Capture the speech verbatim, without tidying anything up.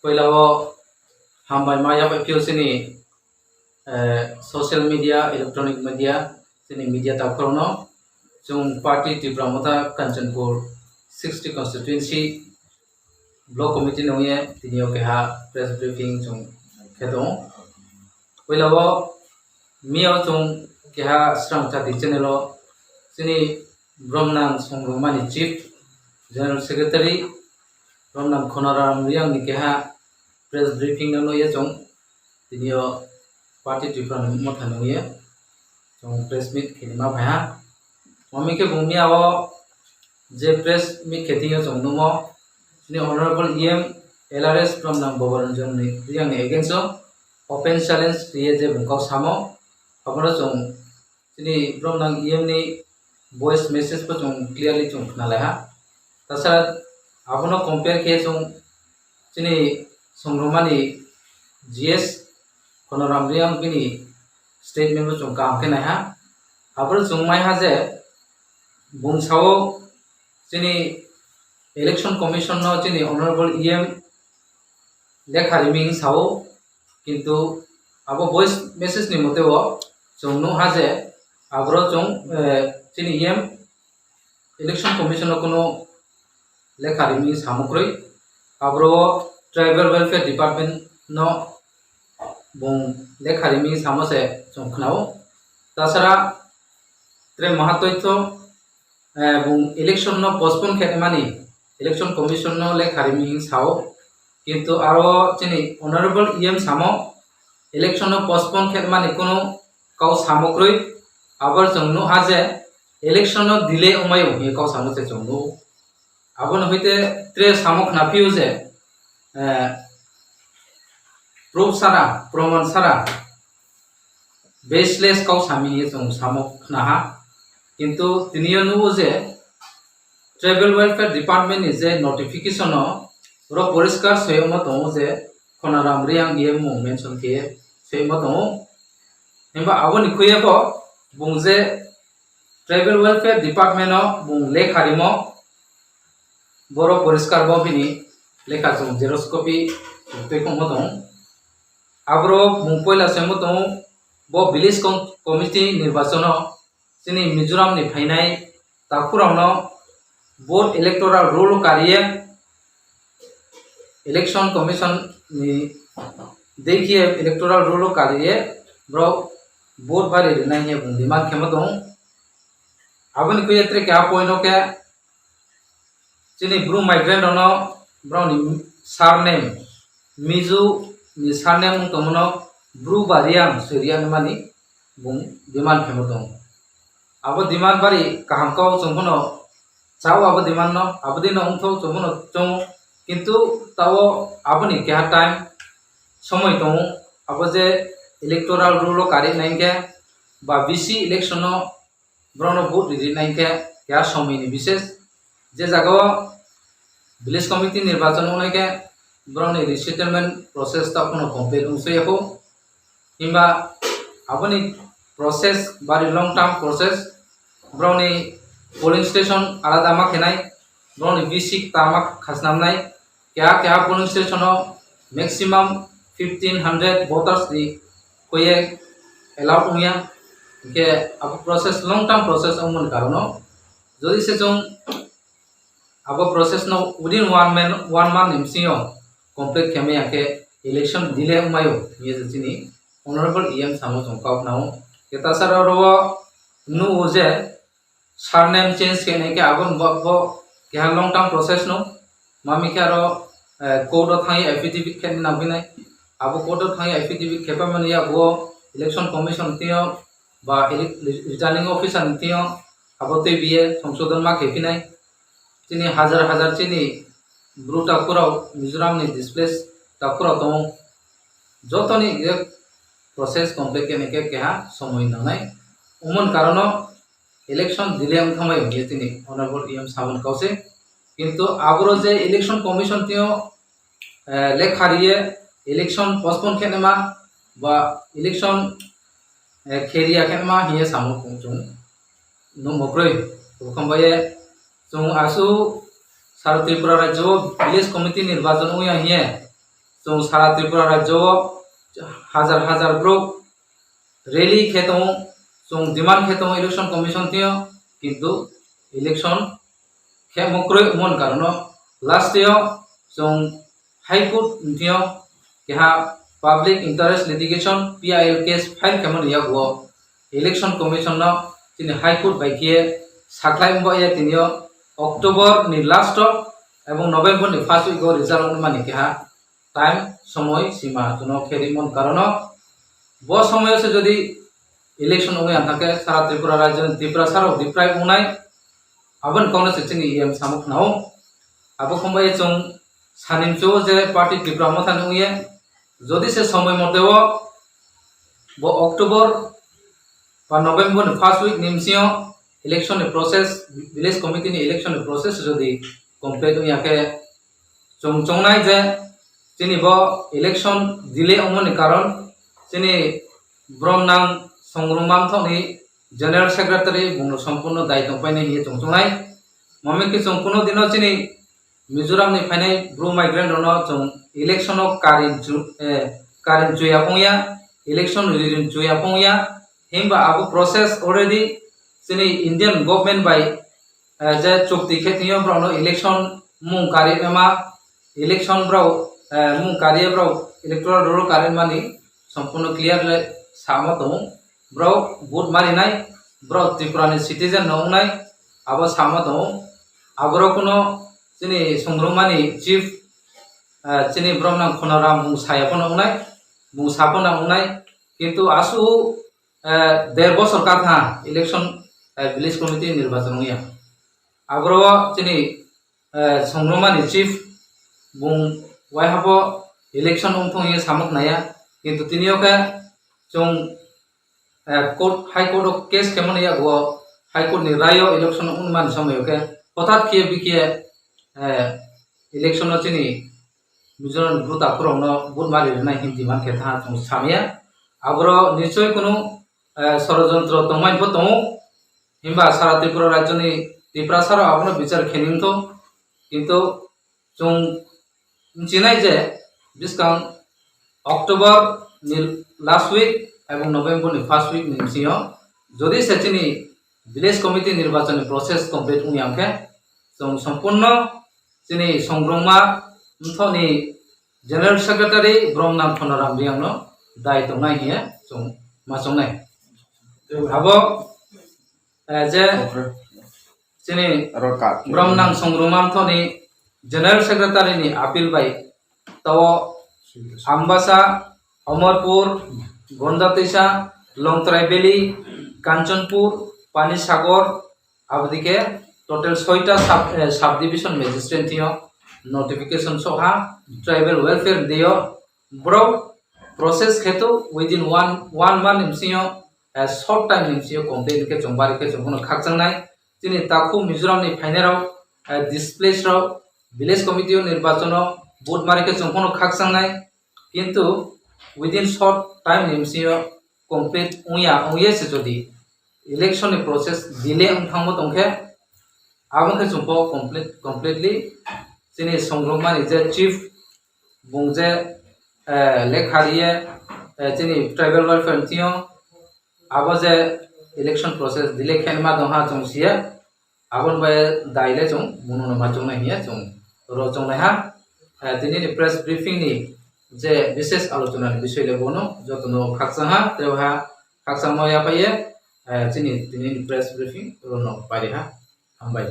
Puila o hambai ma yapai phio chini, eh, social media, electronic media, chini media takhorokno chwng party Tipra Motha Kanchanpur sixty constituency block committee nungye tini o keha press briefing chwng khe tongo. Puila o mia o chwng keha Srang Chati channel o chini Bromnang Songrumani chief general secretary Bromnang Khonaram Riang ni keha press briefing no nungye chwng tini o party Tipra Motha nungye chwng press meet khe ma phaiha. Mami khe bung mia o je press meet khe tini o chwng nungo chini honorable E M L R S Bromnang Boboranjan ni Riang ni against o open challenge riye je bung kok samo, abono chwng chini Bromnang E M ni voice message bo chwng clearly chwng khna lai ha. Tasa abono compare khe chwng chini Songrumani G S Khonoram Riang bini statement bo chwng kaham khe nai ha. Aboro chwng mai ha je bung sao chini election commission no chini honorable E M lekha riming sao, kintu abo voice message ni mote o chwng nukha je aboro chwng, eh, chini E M election commission no kunu lekha riming samo kwrwi, aboro tribal welfare department no bung lekha riming samo se chwng khnao. Tasara tre maha toitho, eh, bung election no postpone khe mani election commission no lekha riming sao, kintu aro chini honorable E M samo election no postpone khe mani kunu kau samo kwrwi, abor chwng nukha je election no delay wngmai o hinwi kau samo se chwng nukgo. Abono hwite tre samo khna phio je, eh, proof sara, proman sara, baseless kau sami hinwi chwng samo khna ha. Kintu tini o nukgo je tribal welfare department ni je notification o oro poriskar swi omo tongo je Khonaram Riang E M mung mention khe swi omo tongo. Himba aboni khuye bo bung je tribal welfare department o bung lekha rimo, boro poriskar bo bini lekha chwng xerox copy twi kongmo tongo. Aboro bung poila sengmo tongo, bo village com-, committee nirbachano chini Mizoram ni phainai takhukrokno vote electoral roll o kariye election commission ni dekhiye electoral roll o kariye borok vote bari rinai hinwi bung demand khemo tongo. Aboni khuye tre keha point o khe chini Bru migrant rokno borokni surname, Mizo ni surname wng tongmano Bru ba Riang swi riya mani bung demand khemo tongo. Abo demand bari kaham kau chwng phano chao abo demand no, abo dino wngthok chwng phano chongo, kintu tao aboni keha time somoi tongo, abo je electoral roll o kari nai khe ba V C election o borokno vote rinai khe keha somoi ni bises. Je jaga o village committee nirbachon wngnai khe borokni resettlement process ta phano complete wngsuya kho. Himba aboni process bari long term process. Borokni polling station alada ma khenai, borokni V C ta ma khasnamnai. Keha keha polling station o maximum fifteen hundred voters ni khuye allowed wngya. Hingkhe abo process long term process wngmani karono jodi se chwng abo process no within one man, one month ni bisingo complete khe maya khe election delay wngmaio hinwi je chini honorable E M samo chwng kok nao. Khe tasara oro o nugo je surname change khe nai khe abo bo, bo keha long term process no. Mami khe aro, eh, court o thangwi affidavit khe nang phinai. Abo court o thangwi affidavit khe phaimani yago election commission twiyo ba ele-, returning officer ni twiyo abo twi biye songsodon ma khe phinai. Chini hajar hajar chini Bru takhurok, Mizoram ni displaced takhurok tongo. Jotoni je process complete khe nai khe keha somoi nangnai. Umon karono election delay wng thangbai wngya chini honorable E M samon kausai. Kintu aboro je election commission twiyo, eh, lekha riye election postpone khe nai ma ba election, eh, khe riya khe nai ma hinye samon kung chung. Nung mokroi, bukhang baye chung asu sara Tripura rajyo village committee nirbachon wngya hinye Chwng sara Tripura rajyo o hajar hajar borok rally khe tongo, chwng demand khe tongo election commission thwiyo, kintu election khe mukrwi wngmani karono last o chwng High Court thwiyo keha public interest litigation, P I L, case file khaimani yago election commission no chini High Court bai khe sakhlai wngba ya tini o October ni last o ebong November ni first week o result wngmani keha time somoi sima chwngno khe rimon karono bo somoyo se jodi election wngwi ang thangkhe sara Tripura rajyoni Tiprasa rok deprive wngnai, aboni kokno se chini E M samung khnao. Abo khumbai chwng sanimchu je party Tipra Motha ni wngye jodi se somoi mote o bo October ba November ni first week ni bisingo election ni process, village committee ni election ni process jodi complete wngya khe chwng chongnai je chini bo election delay wngmani karon chini brom nang songrung mamthokni general secretary bungno sompurno dai tongpainai hinwi chwng chongnai. Mamikhe chwng kuno dino chini Mizoram ni phainai bru migrant rokno chwng election o karin chu-, eh, karin chuya phungya, election ririn chuya phungya, himba abo process already chini Indian government bai, eh, je chukti khe tongyo borokno election mung kari ema, election borok, eh, mung kari borok electoral roll kari mani sompurno clear le samo tongo. Borok vote marinai, borok Tripura ni citizen no wngnai, abo samo tongo. Aborok kuno chini songrungmani chief, eh, chini borok nang Khonaram mung saya phano wngnai, mung sa phano wngnai, kintu asu, eh, der bosor ka tha election, eh, village committee nirbachon wngya. Aboro chini, eh, songrungmani chief bung waihapo election wngthong ye samok naya, kintu tini o khe chwng, eh, court, High Court o case khe mani yago High Court ni rayo election wngmani somoyo khe hothat khe bikhe, eh, election o chini Mizoram ni bru takhurokno vote mari rwnai hinwi demand khe tha chwng samya. Aboro nichoi kunu, eh, sorojontro tongmani bo tongo. Himba sara Tripura rajyoni Tiprasa rok abono bichar khe ningtho. Kintu chwng wngchinai je bwskang October ni last week ebong November ni first week ni bisingo jodi se chini village committee nirbachon ni process complete wngya hwnkhe chwng sompurno chini songrungma mthokni General Secretary Bromnang Khonaram Riyangno dai tongnai hiya chwng ma chongnai. Abo, eh, je chini Bromnang Songrungma mthokni General Secretary ni appeal bai tao Ambasa, Amarpur, Gondatwisa, Longtrai Valley, Kanchanpur, Panisagar, abodike total soita sub, eh, subdivision magistrate thio notification soha tribal welfare dio borok process kheto within one, one month ni bisingo, eh, short time ni bisingo complaint khe chwng bari khe chwng phano khakchangnai. Chini takhuk Mizoram ni phainai rok, eh, displaced rok village committee o nirbachono vote mari khe chwng phano khakchangnai. Kintu within short time ni bisingo complete wngya, wngya se jodi election ni process delay wng thangmo tongkhe, abo khe chwng po complete, completely chini songrokmani je chief bung je, eh, lekha riye, eh, chini tribal welfare ni thio abo je election process delay khe ma tongha chwng siya. Aboni bai dai le chwng munu no ma chongnai hiya chwng ro chongnai ha. Eh, tini ni press briefing ni je bises alochona ni bisoi le bono joto no khakchang ha, tei ha khakchang ma ya pai ye, eh, chini tini ni press briefing ro no pai ha. Hambai.